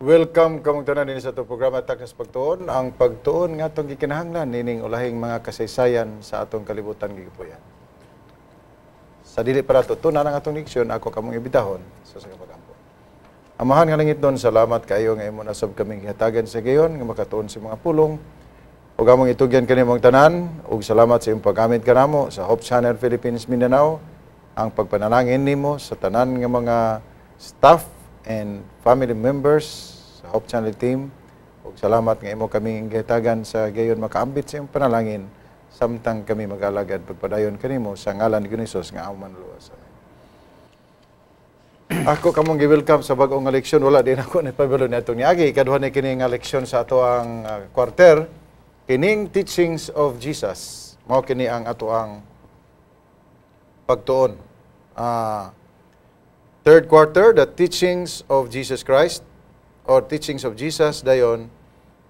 Welcome kamong tanan dinhi sa atong programa Takna sa Pagtuon, ang pagtuon nga atong gikinahanglan nining ulahing mga kasaysayan sa atong kalibutan gigipuyan. Sa dili para tutunan ang atong leksyon, ako kamong imbitahon sa sa pagampo. Amahan nga langitnon, salamat kaayo nga imo nasab kaming gihatagan sa gayon nga makatuon sa mga pulong. Ug among itugyan kanimong tanan ug salamat sa imong paggamit kanamo sa Hope Channel Philippines Mindanao, ang pagpanalangin nimo sa tanan nga mga staff and family members sa Hope Channel team, ug salamat nga imo kaming gihatagan sa gayon makaambit sa imong panalangin samtang kami mag-alagad pagpadayon kanimo sa ngalan ni Hesus nga among Manluluwas. Amen. Ako kamong gi-welcome sa bag-ong nga leksyon. Wala din ako ni pabilo ni atong niagi. Ikaduha ni kini nga leksyon sa ato ang quarter. Kining teachings of Jesus. Mao kini ang ato ang pagtuon. Third quarter, the teachings of Jesus Christ or teachings of Jesus, dayon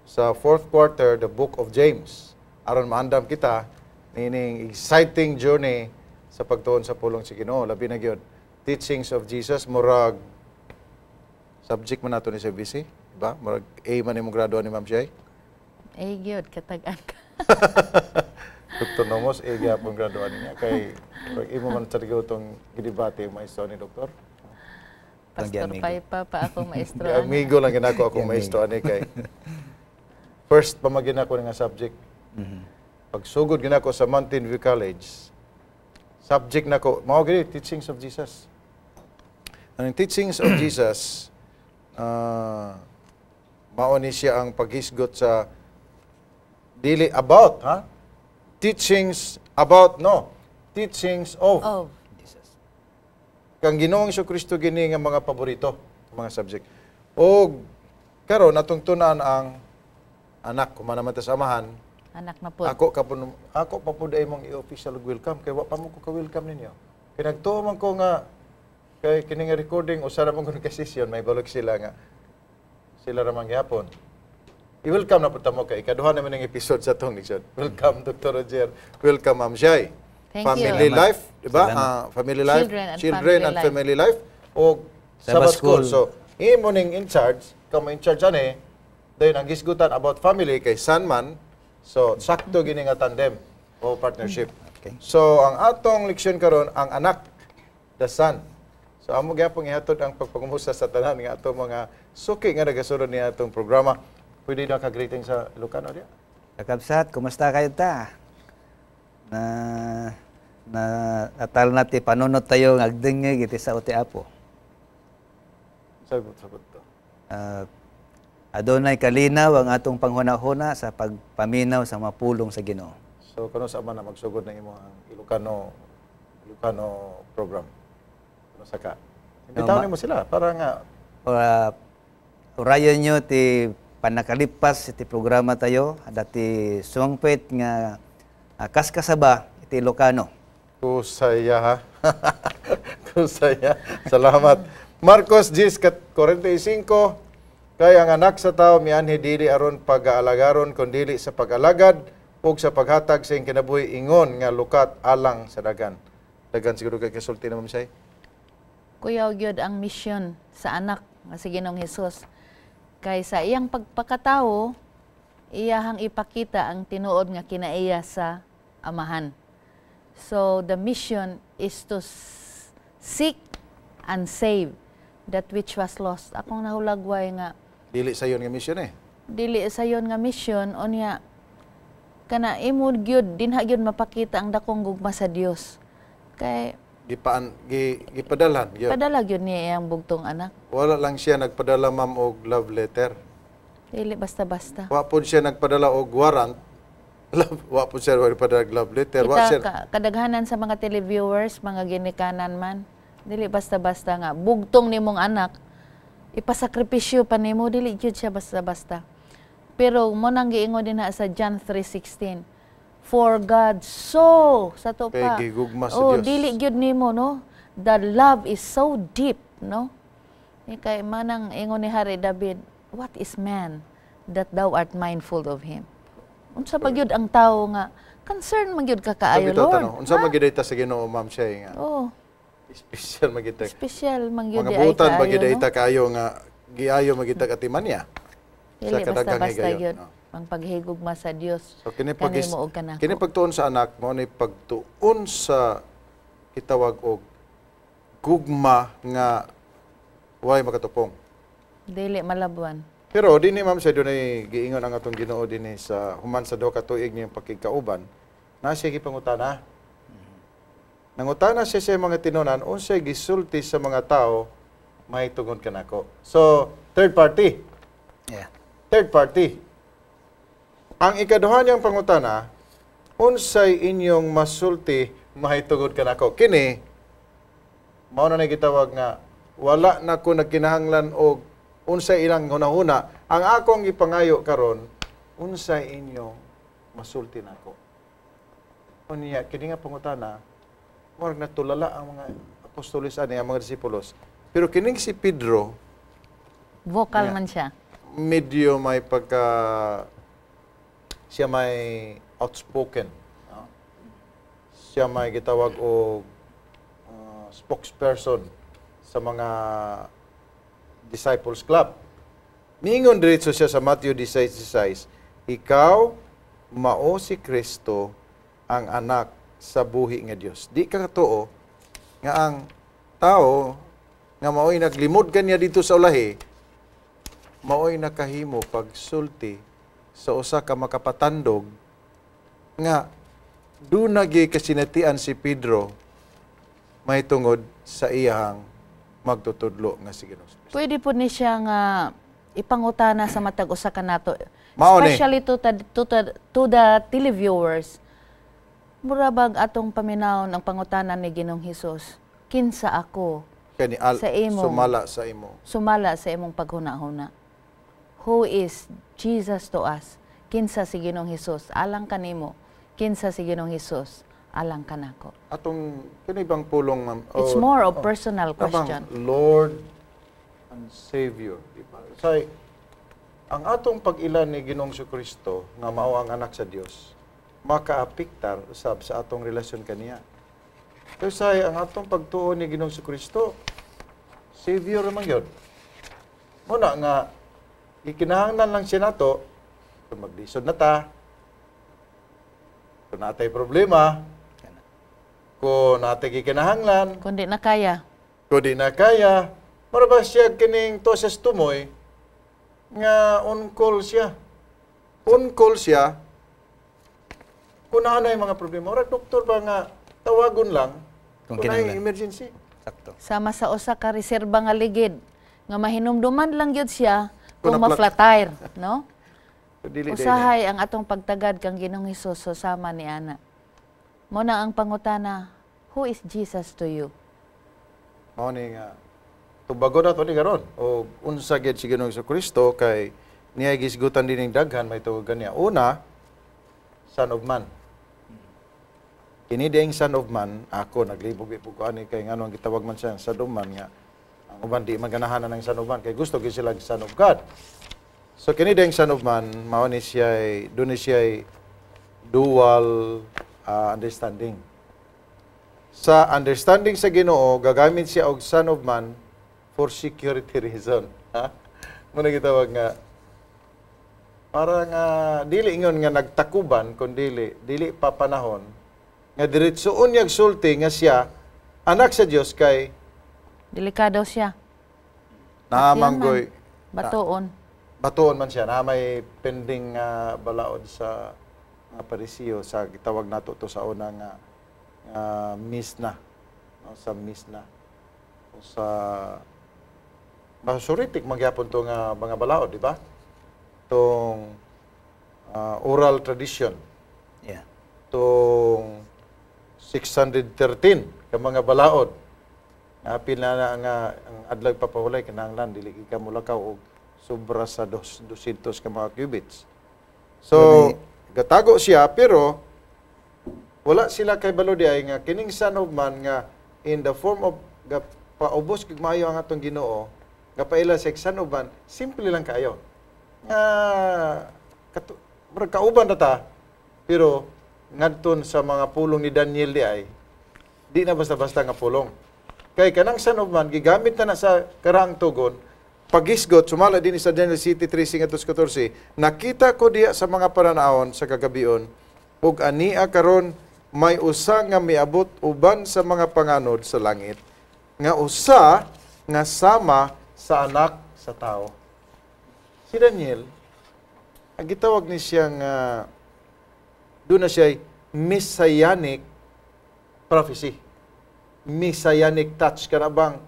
sa fourth quarter, the book of James. Aron maandam kita nining exciting journey sa pagtuon sa pulong sa Ginoo, labi na gyud teachings of Jesus. Murag subject man nato ni sa BC, di ba? Murag A man imong graduan ni Ma'am Shay. Ay, gyud, katag-an ka. Dr. Nomos, A gyapon graduan niya kay murag imo man sa tong gidebate yung maestro ni doktor. Pastor amigo. Paipa pa ako maestro. Di amigo lang ginako akong maestro ani kay first pa magin ako nga subject. Pagsugod ginako sa Mountain View College, subject nako mao gini, teachings of Jesus. Ang teachings of Jesus, mao ni siya ang paghisgot sa dili about, ha, teachings about, no, teachings of Of. Jesus. Kang Ginoong Kristo gini nga mga paborito mga subject. Og karon atong tunan ang anak, kuman naman ta sa amahan. Anak na po. Ako ka po, ako pa pud ay mong i-official og welcome kay wa pa mo ko ka-welcome ninyo. Kay nagtuo man ko nga kay kini nga recording usa ra man kuno ka session, may balok sila nga sila ra man gihapon. I-welcome na pud ta mo kay ikaduha naman ang episode sa atong leksyon. Welcome, Dr. Roger. Welcome, Ma'am Shai. Thank Family you. Life, di ba? Salamat. Ah, family life, Children and children family and life. Family life o Sabbath Sabbath school. school. So, imo ning in charge, kamo in charge ani, dayon ang gisgutan about family kay son man. So, sakto gini nga tandem o partnership. Okay. So, ang atong leksyon karon, ang anak, the son. So, amo gyapon ihatod ang pagpangumusta sa tanan nga atong mga suki nga nagasunod ni atong programa. Pwede na ka-greeting sa Ilocano diya? Kakabsat, kumusta kayo ta? Na na atal na ti panunot tayo nga agdengeg iti sao ti Apo. Sagot, sagot to. Adunay kalinaw ang atong panghuna-huna sa pagpaminaw sa mapulong sa Ginoo. So, kano sa man na magsugod na imo ang Ilocano program? Kano sa ka? Imbitahan No, mo sila para nga Urayon nyo ti panakalipas iti programa tayo dati sumangpet nga kaskasaba iti Ilocano. Kusaya ha. Kusaya. Salamat. Marcos 10:45, "Kay ang Anak sa tao mianhi dili aron pag-aalagaron kundili sa pag-alagad ug sa paghatag sa iyang kinabuhi ingon nga lukat alang sa dagan." Dagan siguro kay kasulti na, Ma'am Shay. Kuyaw gyud ang mission sa anak nga si Ginoong Hesus. Kay sa iyang pagpakatao, iyahang ipakita ang tinuod nga kinaiya sa Amahan. So the mission is to seek and save that which was lost. Akong nahulagway nga Dili sayon nga mission eh. Dili sayon nga mission, unya kana imo gyud dinha gyud mapakita ang dakong gugma sa Dios. Kay Gipaan gi, gipadalhan gyud. Padala gyud niya iyang bugtong anak. Wala lang siya nagpadala, ma'am, og love letter. Dili basta-basta. Wa pod siya nagpadala og warrant. Love, wa pod siya nagpadala og love letter. Wa Kita siya kadaghanan sa mga televiewers, mga ginikanan man, dili basta-basta nga bugtong nimong anak ipasakripisyo pa nimo, dili gyud siya basta-basta. Pero mo nang giingon dinha sa John 3:16, "For God so" sa to Kay pa. gigugma sa Oh, Dios. Dili gyud nimo, no. The love is so deep, no. Ni kay manang ingon ni Hari David, "What is man that thou art mindful of him?" Unsa pa gyud ang tawo nga concern man gyud ka kaayo, Sabi to Lord? tanong, unsa man gyud ta sa Ginoo, ma'am, siya nga Oh, special man gyud ta. Special man gyud Mga di ay butan ba kaayo, gyud no? ta kaayo nga Giayo magitag atiman niya. Dili Sa kadaghang basta-basta higayon, gyud no. ang paghigugma sa Dios So kini pag kanimo og kanako. Kini pagtuon sa anak mao ni pagtuon sa kitawag og gugma nga way makatupong. Dili malabuan. Pero dinhi, ma'am, sa dunay giingon ang atong Ginoo dinhi sa human sa 2 ka tuig niyang pakigkauban, na siya gipangutana. Nangutana siya sa mga tinunan unsay gisulti sa mga tao may tungod kanako. So, third party. Third party. Ang ikaduha niyang pangutana, unsay inyong masulti mahitungod kanako? Kini mao na gitawag nga wala na ko nagkinahanglan og unsay ilang hunahuna. Ang akong ipangayo karon, unsay inyong masulti nako? Unya kini nga pangutana, murag natulala ang mga apostoles ani, ang mga disipulos. Pero kining si Pedro, Vocal man siya. Medyo may pagka siya may outspoken, no? Siya may gitawag og spokesperson sa mga disciples club. Niingon diretso siya sa Matthew 16:16, "Ikaw mao si Kristo, ang anak sa buhi nga Dios." Di ka katuo nga ang tao nga mao'y naglimod kaniya dito sa ulahi, mao'y nakahimo pagsulti sa usa ka makapatandog nga duna gyud kasinatian si Pedro mahitungod sa iyahang magtutudlo nga si Ginoong Kristo. Pwede po ni siya nga ipangutana sa matag usa ka nato. Mao ni. Especially to the televiewers. Mura bag atong paminawon ang pangutana ni Ginoong Hesus. Kinsa ako Kani al, sa imong sumala sa imo. Sumala sa imong paghuna-huna? Who is Jesus to us? Kinsa si Ginoong Hesus alang kanimo? Kinsa si Ginoong Hesus alang kanako? Atong kini bang pulong, ma'am? It's more of personal Tabang question. Lord and Savior, di ba? Say, ang atong pag-ila ni Ginoong Kristo nga mao ang anak sa Dios, makaapektar usab sa atong relasyon kaniya. Pero say, ang atong pagtuo ni Ginoong Kristo, Savior man gyud. Muna nga ikinahanglan lang siya nato kung maglisod na ta, kung natay problema, kung natay gikinahanglan, Kundi na kaya. Kung di na kaya, mura ba siya kining toses tumoy nga on call siya. On call siya kung naa na mga problema. Ora doktor ba nga tawagon lang kung kung naay kinahanglan. Emergency. Sakto. Sama sa usa ka reserba nga ligid nga mahinumduman lang gyud siya kung kung na-flat. ma-flat tire, no? Dili, dili. Usahay ang atong pagtagad kang Ginoong Hesus so sama ni ana. Mo na ang pangutana, who is Jesus to you? Mao ni nga tubagon na to ni karon o unsa gyud si Ginoong Kristo kay niya gisgutan din ning daghan may tawag kaniya. Una, Son of Man. Kini ding Son of Man, ako naglibog po ko ani kay ngano ang gitawag man siya Son of Man nga ang uban di man ganahan ng Son of Man kay gusto gyud sila Son of God. So kini ding Son of Man, mao ni siya duna siya dual understanding. Sa understanding sa Ginoo, gagamit siya og Son of Man for security reason. Ha? Muna gitawag nga para nga dili ingon nga nagtakuban kun dili dili pa panahon nga diretsoon niya sulti nga siya anak sa Dios kay Delikado siya. naamanggoy Batuon. Batuon man siya na may pending nga balaod sa nga Parisiyo sa gitawag nato to sa una nga nga Misna, no, sa Misna o sa Masoretic magyapon to nga mga balaod, di ba, tong oral tradition, tong 613 ka mga balaod. Apil na, na nga ang adlaw papahulay kinahanglan dili ka mulakaw og sobra sa 200 ka mga cubits. So gatago siya pero wala sila kay balo di ay nga kining Son of Man nga in the form of paubos kig maayo ang atong Ginoo nga paila sa Son of Man, simple lang kaayo. Nga murag kauban na ta pero ngadton sa mga pulong ni Daniel di ay di na basta-basta nga pulong. Kay kanang Son of Man gigamit na na sa karaang tugon Pagisgot sumala din sa Daniel 7:13 ngadto sa 14, nakita ko diha sa mga paranahon sa kagabion ug ania karon may usa nga miabot uban sa mga panganod sa langit nga usa nga sama sa anak sa tao. Si Daniel, ang gitawag ni siya nga doon na siya messianic prophecy. Messianic touch kana bang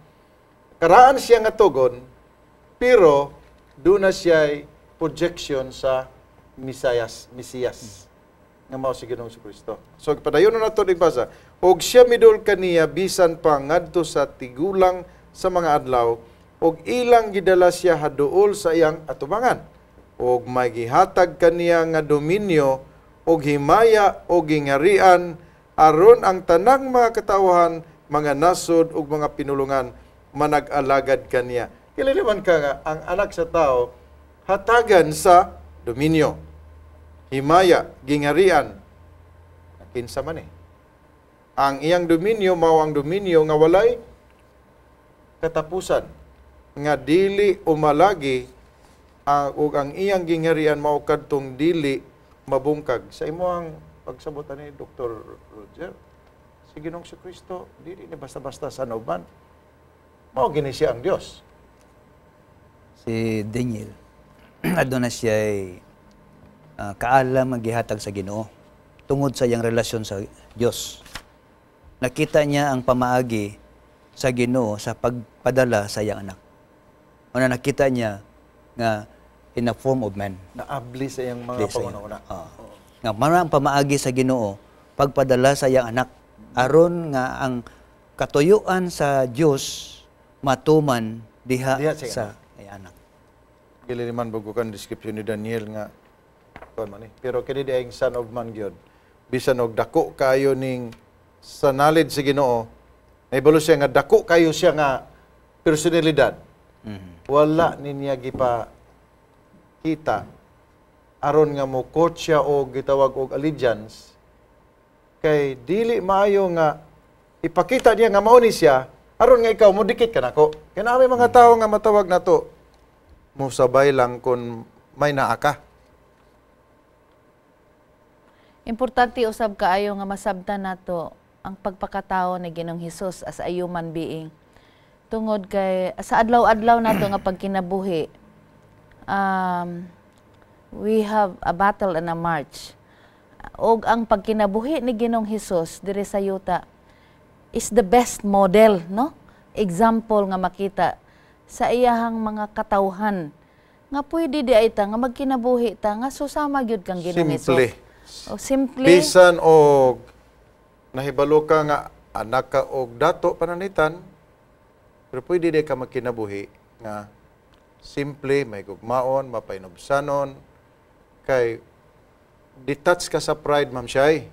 karaan siya nga tugon, pero doon na siya projection sa Mesiyas, Mesiyas nga mao si Ginoong Kristo. So padayon na nato ibasa. Og siya midul kaniya bisan pa ngadto sa tigulang sa mga adlaw og ilang gidala siya haduol sa iyang atubangan. Og may gihatag kaniya nga dominyo og himaya og gingarian aron ang tanang mga katawhan, mga nasod ug mga pinulungan manag-alagad kaniya. Kilala man ka nga ang anak sa tao hatagan sa dominyo, himaya, gingarian. Kinsa man eh. Ang iyang dominyo mao ang dominyo nga walay katapusan, nga dili umalagi ug ang iyang gingarian mao kadtong dili mabungkag. Sa imong pagsabot ani, Dr. Roger, si Ginoong Kristo dili ni basta-basta sa uban. Mao gini siya ang Dios. Si Daniel, aduna siya ay kaalam ang gihatag sa Ginoo tungod sa iyang relasyon sa Dios. Nakita niya ang pamaagi sa Ginoo sa pagpadala sa iyang anak. Una, nakita niya nga in a form of man. Naabli sa iyang mga Di sa panguna-una. Nga mao ang pamaagi sa Ginoo pagpadala sa iyang anak aron nga ang katuyuan sa Dios matuman diha, Diha sa iyang sa iyang anak. Dili man bugukan description ni Daniel nga kuan man eh. Pero kini di ang Son of Man gyud. Bisan og dako kayo ning sa knowledge sa Ginoo, nahibalo siya nga dako kayo siya nga personalidad. Wala ninya gipa kita aron nga mo court siya og gitawag og allegiance kay dili maayo nga ipakita niya nga mao ni siya aron nga ikaw modikit ka nako. Kay naa may mga tao nga matawag nato mosabay lang kung may naa ka. Importante usab kaayo nga masabtan nato ang pagpakatao ni Ginoong Hesus as a human being. Tungod kay sa adlaw-adlaw nato nga pagkinabuhi, we have a battle and a march. Og ang pagkinabuhi ni Ginoong Hesus diri sa yuta is the best model, no? Example nga makita sa iyahang mga katawhan nga pwede di ay ta nga magkinabuhi ta nga susama gyud kang Ginoong Simple. Hesus. O simple. Bisan og nahibalo ka nga anak ka og dato pananglitan, pero pwede di ka magkinabuhi nga simple, may gugmaon, mapainubsanon, kay detach ka sa pride, Ma'am Shai.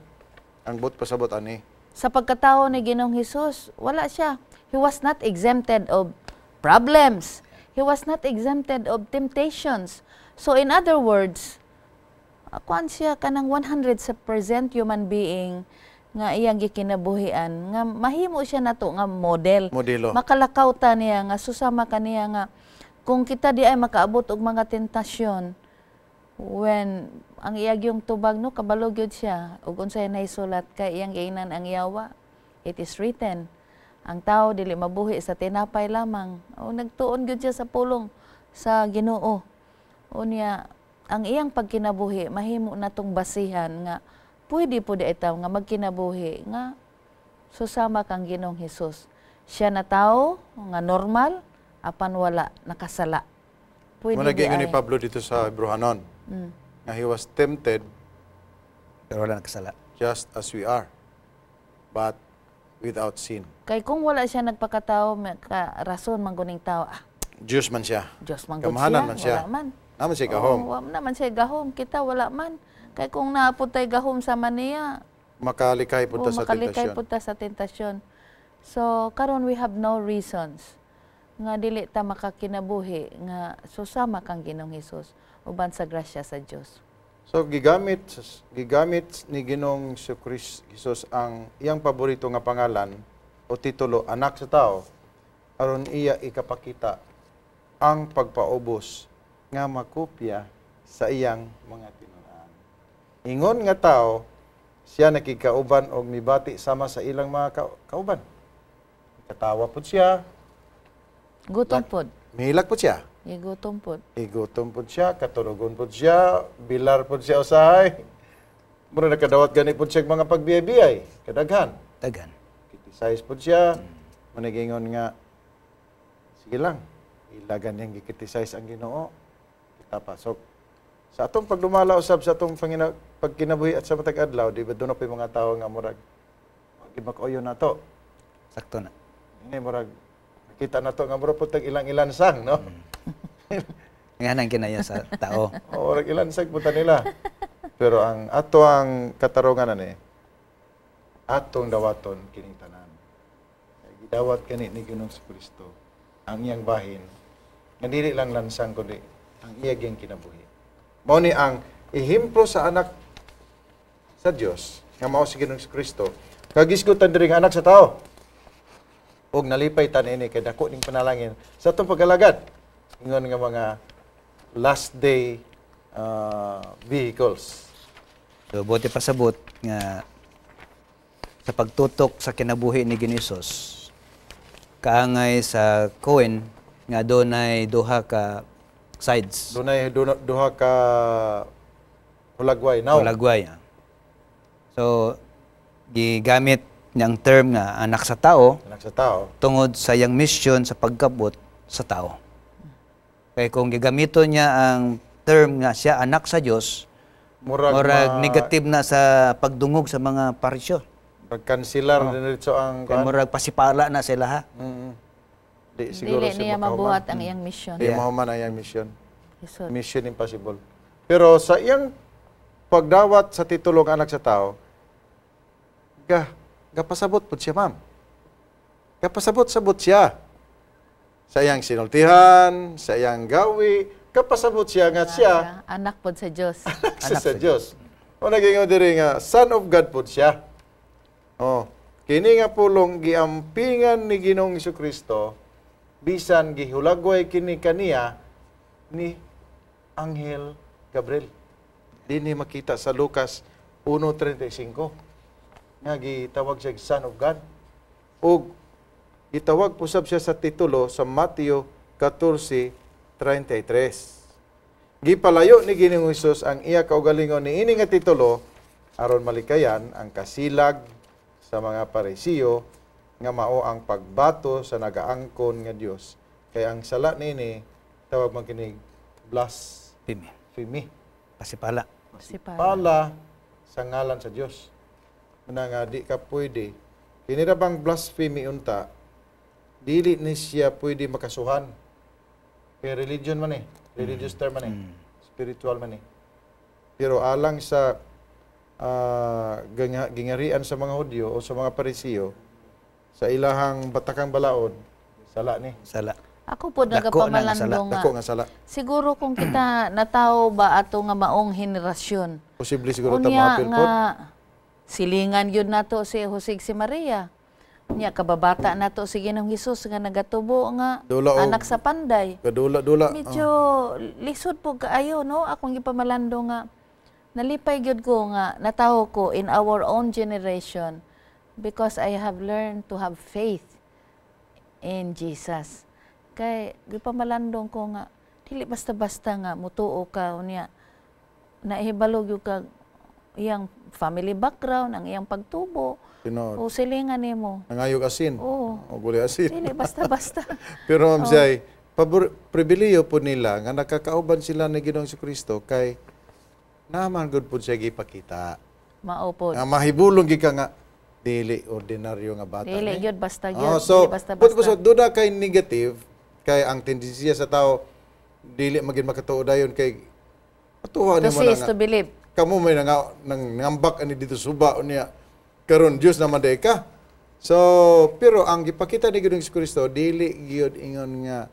Ang buot pasabot ani. Sa pagkatao ni Ginoong Hesus, wala siya. He was not exempted of problems. He was not exempted of temptations. So in other words, kuan siya kanang 100% human being nga iyang gikinabuhian nga mahimo siya nato nga model. Modelo. Makalakaw ta niya nga susama kaniya nga kung kita di ay makaabot og mga tentasyon, when ang iyag yung tubag, no, kabalo gyud siya ug unsay nahisulat, kay iyang giingnan ang yawa, "It is written, ang tao dili mabuhi sa tinapay lamang." O nagtuon gyud siya sa pulong sa Ginoo. Unya ang iyang pagkinabuhi mahimo natong basihan nga pwede po di itaw nga magkinabuhi nga susama kang Ginoong Hesus. Siya na tao nga normal apan wala nakasala. Pwede Muna di giingon ni ay. Pablo dito sa Hebrehanon nga he was tempted Pero wala nakasala. just as we are, but without sin. Kay kung wala siya nagpakatao, may ka rason man guning tao, ah, Diyos man siya. Diyos man gud Kamahalan siya, man siya. wala man. Naman siya gahom. Oo, wa naman siya gahom, kita wala man. Kay kung naapod tay gahom sa maniya, Makalikay punta o sa makalikay tentasyon. pud ta sa tentasyon. So karon we have no reasons nga dili ta makakinabuhi nga susama kang Ginoong Hesus uban sa grasya sa Dios. So gigamit gigamit ni Ginoong Jesus ang iyang paborito nga pangalan o titulo, anak sa tao, aron iya ikapakita ang pagpaubos nga makopya sa iyang mga tinunan. Ingon nga tao, siya nakikauban og mibati sama sa ilang mga kauban. Katawa pud siya, Gutom pod. Mihilak pud siya. Gigutom pod. Igutom pud siya, katurugon pud siya, bilar pud siya usahay. Mura nakadawat gani pud siya og mga pagbiyay-biyay, kadaghan. Daghan. Criticize pud siya, managingon nga, sige lang, ilagan niyang gi-criticize ang Ginoo, kita pasok. Sa atong pagdumala usab sa atong pagkinabuhi at sa matag adlaw, di ba doon na po yung mga tao nga murag, wag makauyo na to. Sakto na. Ini murag, nakita na to nga murag po tag ilang-ilan sang, no? Nga nang kinaya sa tao. O, murag ilansag po ta nila. Pero ang ato ang katarungan ani, atong dawaton kining tanan. Kay gidawat kani ni Ginoong Kristo ang iyang bahin nga dili lang lansang kundi ang iya gyud kinabuhi. Mao ni ang ehemplo sa anak sa Dios nga mao si Ginoong Kristo. Kagisgutan diri nga anak sa tao. Ug nalipay ta niini kay dako ning panalangin sa atong pag-alagad. Ingon nga mga last day vehicles. So, buot ipasabot nga sa pagtutok sa kinabuhi ni Ginoong Hesus, kaangay sa coin nga dunay duha ka sides. Dunay duha ka hulagway now. Hulagway. So, gigamit niyang term nga anak sa tao Anak sa tao. Tungod sa iyang mission sa pagkabot sa tao. Kaya kung gigamiton niya ang term nga siya anak sa Dios, Murag, murag negative na sa pagdungog sa mga parisyo. Pagkansilar oh. Diretso ang Kaya murag pasipala na sila ha. Di siguro Dili siya niya makahuman. mabuhat ang iyang mission. Di mahuman ang iyang mission. Lisod. Mission impossible. Pero sa iyang pagdawat sa titulong anak sa tao, gapasabot pud siya, ma'am. Gapasabot-sabot siya. Sa iyang sinultihan, sa iyang gawi, kapasabot siya nga siya Anak pod sa Dios. anak sa Dios. O naging diri nga Son of God pud siya. Oh, kini nga pulong giampingan ni Ginoong Kristo bisan gihulagway kini kaniya ni Anghel Gabriel. Dinhi makita sa Lucas 1:35 nga gitawag siya Son of God. Ug gitawag usab siya sa titulo sa Mateo 14:33. Gipalayo ni Ginoong Hesus ang iya kaugalingon niini nga titulo aron malikayan ang kasilag sa mga Parisiyo nga mao ang pagbato sa nagaangkon nga Dios. Kay ang sala niini tawag man kinig Pimi. blasphemy. Pasipala. Si para. Pala sa ngalan sa Dios. Muna nga di ka pwede. Kini ra bang blasphemy unta, dili ni siya pwede makasuhan. Kay religion man eh. Religious term man eh. Spiritual man eh. Pero alang sa gingarian sa mga Hudyo o sa mga Parisiyo, sa ilahang batakang balaod, sala ni. Sala. Ako po Dako na nga sala. nagapamalandong nga. Dako nga sala. Siguro kung kita natawo ba ato nga maong henerasyon. Posible siguro ta Unya maapil nga pod. Silingan gyud nato si Jose ug si Maria. Unya kababata nato si Ginoong Hesus nga nagatubo nga Dula anak sa panday. Kadula-dula. Medyo lisod po kaayo, no? Akong gipamalando nga nalipay gyud ko nga natawo ko in our own generation because I have learned to have faith in Jesus. Kay gipamalandong ko nga dili basta-basta nga mutuo ka unya nahibalo gyud ka iyang family background, ang iyang pagtubo. Tinuod. O silingan nimo. Nangayog asin. Oo. O guli asin. Dili basta-basta. Pero ma'am Zay, pribileyo po nila nga nakakauban sila ni Ginoong Kristo kay naman gud po siya gipakita. Mao pod. Nga mahibulong gyud ka nga dili ordinaryo nga bata Dili ni. gyud basta gyud. Oh, so, Dili basta-basta. But, so, doon na kay negative, kay ang tendensiya sa tao, dili magin makatuo dayon kay patuwa To nimo see na is nga. to believe. Kamo may nang nangambak ani dito suba unya. Karon Dios naman day ka. So, pero ang gipakita ni Ginoong Kristo dili gyud ingon nga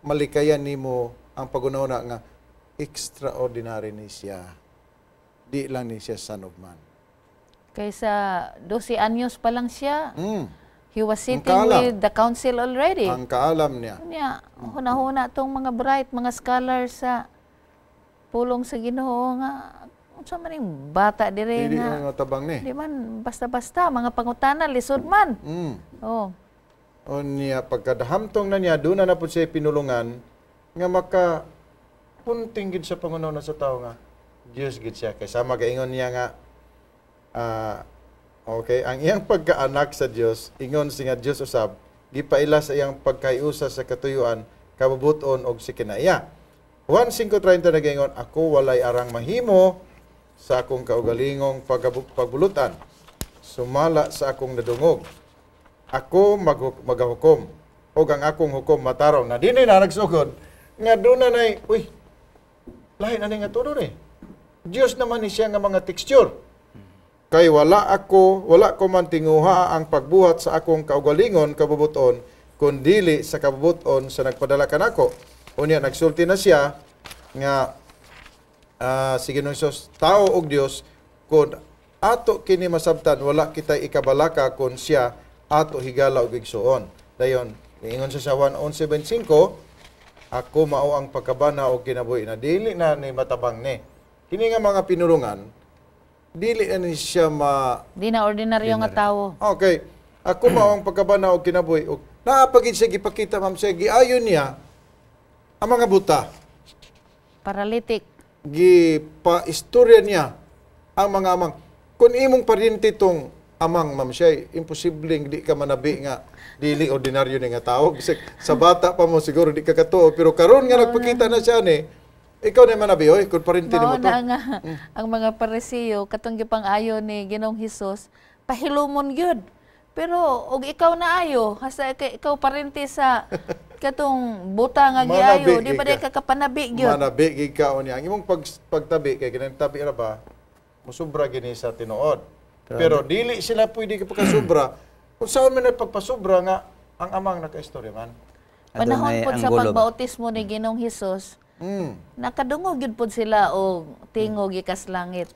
malikayan nimo ang pagunahuna nga extraordinary ni siya. Di lang ni siya Son of Man. Kaysa 12 anyos pa lang siya, he He was sitting kaalam. With the council already. Ang kaalam niya. Unya, huna-huna tong mga bright, mga scholars sa pulong sa Ginoo nga unsa man ning bata dire Dili nga man matabang ni. Di man basta-basta mga pangutana, lisod man. Oh. O niya, pagkadahamtong na niya, doon na na po siya pinulungan nga maka punting gid sa pangunaw na sa tao nga Dios gid siya. Kay sama gaingon niya nga okay, ang iyang pagkaanak sa Dios, ingon si nga Dios usab gipaila sa iyang pagkayusa sa katuyuan, kabubuton og si kinaiya. Juan 5:30 nagaingon, "Ako walay arang mahimo sa akong kaugalingong pagbulutan sumala sa akong nadungog. Ako magahukom ug ang akong hukom matarong." Na dinhi na nagsugod nga doon na nay, uy, lahi na ni nga tulo ni Dios naman ni siya nga mga texture, kay wala ko man tinguha ang pagbuhat sa akong kaugalingon kabubuton, kundili sa kabubuton sa nagpadala kanako. Unya nagsulti na siya nga si Ginoong Hesus tao og Dios. Kun ato kini masabtan, wala kita ikabalaka kon siya ato higala og igsuon. Dayon niingon siya sa 1:11.25, "Ako mao ang pagkabana og kinabuhi." Na dili na ni matabang ni kini nga mga pinulungan, dili na ni siya ma Di na ordinaryo nga tawo. Okay. "Ako mao ang pagkabana og kinabuhi." Og naa pa gid siya gipakita, ma'am, siya giayon niya ang mga buta. Paralytic. Gipa-istorya niya ang mga amang. Kung imong paryente tong amang, ma'am siya, imposibleng di ka manabi nga dili ordinaryo ni nga tao. Bisag sa bata pa mo siguro di ka katuo, pero karon nga nagpakita na siya ni, ikaw na manabi, oy, kung paryente nimo Mao to. Na nga ang mga Parisiyo, katong gipang-ayo ni Ginoong Hesus, pahilumon gyud. Pero og ikaw na ayo, hasta kay ikaw parente sa katong buta nga giayo, Manabi di ba gid di ka kapanabi gyud? Manabi gid ka niya. Ang imong pagtabi kay kinang tabi ra ba, musubra gini sa tinuod. Pero dili sila pwede ka pagkasubra. Kung saan man pagpasubra nga ang amang nakaistorya man. Panahon Adunay pod sa anggulo ba? pagbautismo ni Ginoong Hesus, nakadungog gyud pod sila og tingog gikas langit.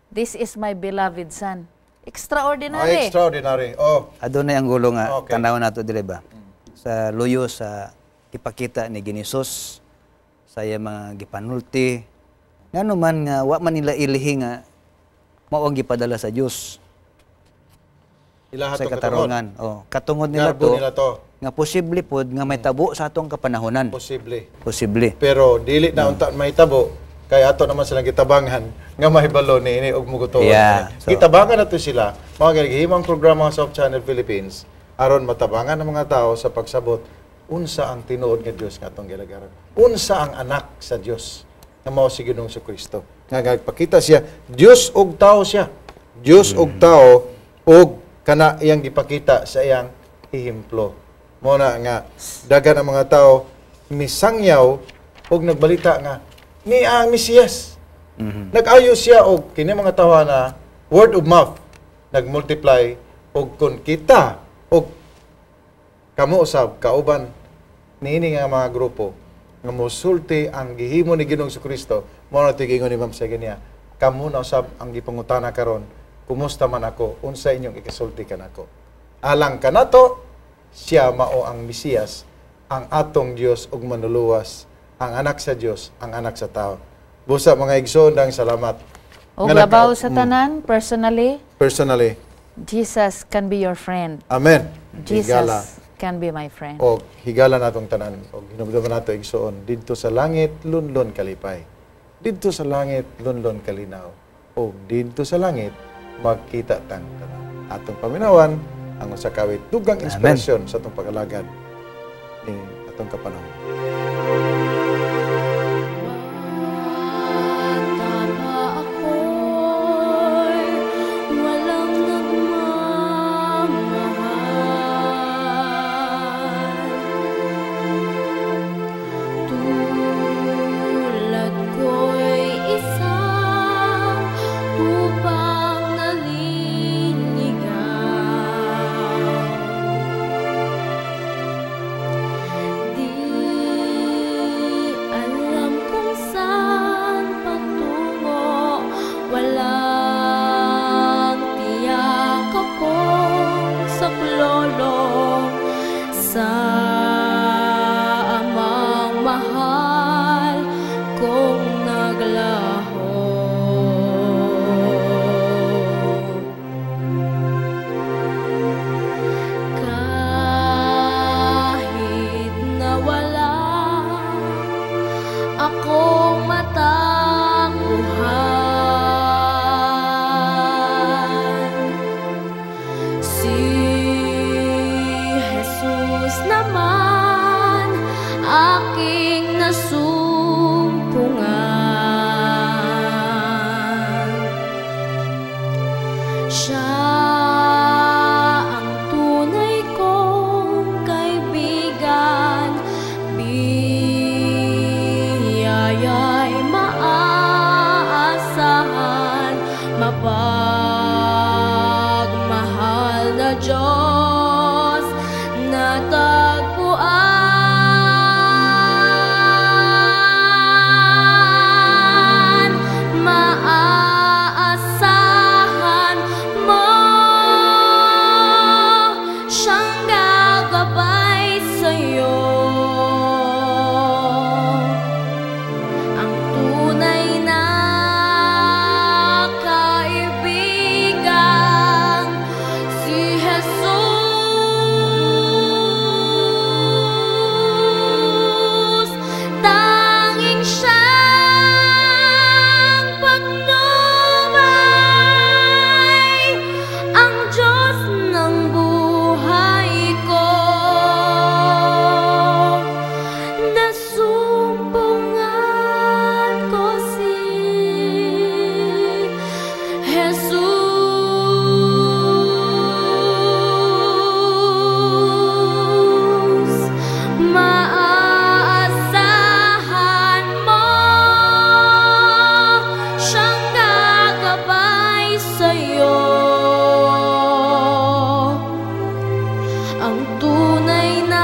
"This is my beloved son." Extraordinary. Ah, extraordinary. Oh, Adunay anggulo nga tanaw nato dili ba? Sa luyo sa ipakita ni Ginisos sa iyang mga gipanulti, ngano man nga wa man nila ilihi nga mao ang gipadala sa Dios Ilaha sa tong katarungan. Oh, katungod nila Garbo to, nila to. Nga posible pod nga may tabo sa atong kapanahonan. Posible. Posible. Pero dili na unta mahitabo kay ato naman silang gitabangan nga mahibalo ni ini og mugutuon. Gitabangan nato sila mga gihimang programa sa Hope Channel Philippines aron matabangan ang mga tao sa pagsabot unsa ang tinuod nga Dios nga atong gilagaran. Unsa ang anak sa Dios nga mao si Ginoong Kristo. Nga nagpakita siya Dios og tao siya. Dios og tao og kana iyang gipakita sa iyang ehemplo. Mo na nga dagan ang mga tao misangyaw og nagbalita nga ni ang Mesiyas. Nag-ayo siya og kini mga tawo na word of mouth nagmultiply, og kun kita og kamo usab kauban niini nga mga grupo nga mosulti ang gihimo ni Ginoong Kristo, mao na giingon ni Ma'am sa niya, kamo na usab ang gipangutana karon, kumusta man ako, unsa inyong ikasulti kanako? Alang kanato, siya mao ang Mesiyas, ang atong Dios ug manluluwas, ang anak sa Dios, ang anak sa tao. Busa, mga igsoon, dang salamat. Og Nga labaw sa tanan, personally, Personally, Jesus can be your friend. Amen. Jesus Higala. Can be my friend. Og higala natong tanan og hinumduman nato, igsoon, didto sa langit lunlon kalipay, didto sa langit lunlon kalinaw, og didto sa langit magkita tang tanan. Atong paminawan ang usa ka awit, dugang inspirasyon sa atong pag-alagad ning atong kapanahon. Bata pa ako'y walang nagmamahal. Tulad ko'y isang tupang naliligaw. Di Siya ang tunay kong kaibigan. Biyaya'y maaasahan, mapagmahal na Diyos, natagpuan. Maaasahan mo siyang gagabay sa'yo. Ang tunay na kaibigan, si Jesus. Tanging siyang patnubay, ang Diyos ng buhay ko. Nasumpungan ko si Jesus. Maaasahan mo siyang gagabay sa'yo. Ang tunay na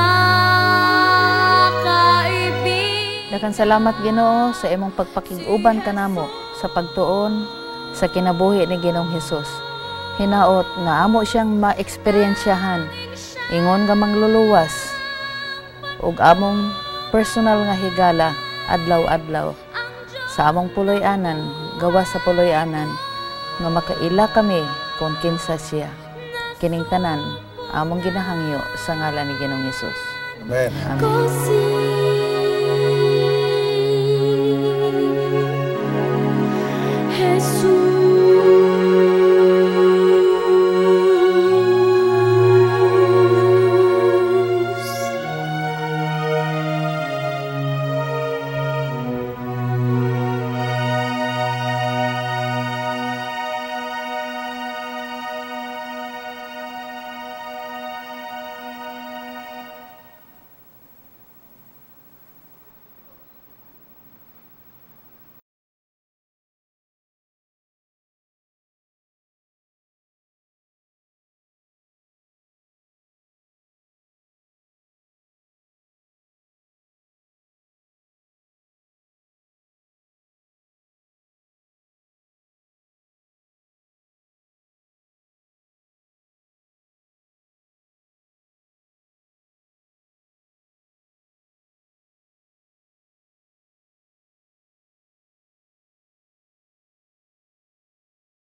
kaibigan. Daghang salamat, Ginoo, sa imong pagpakig-uban kanamo sa pagtuon sa kinabuhi ni Ginoong Hesus. Hinaot nga amo siyang maeksperyensyahan ingon nga mangluluwas ug among personal nga higala adlaw-adlaw sa among puloy-anan, gawas sa puloy-anan, nga makaila kami kung kinsa siya. Kining tanan among ginahangyo sa ngalan ni Ginoong Hesus. Amen. Amen. Ko si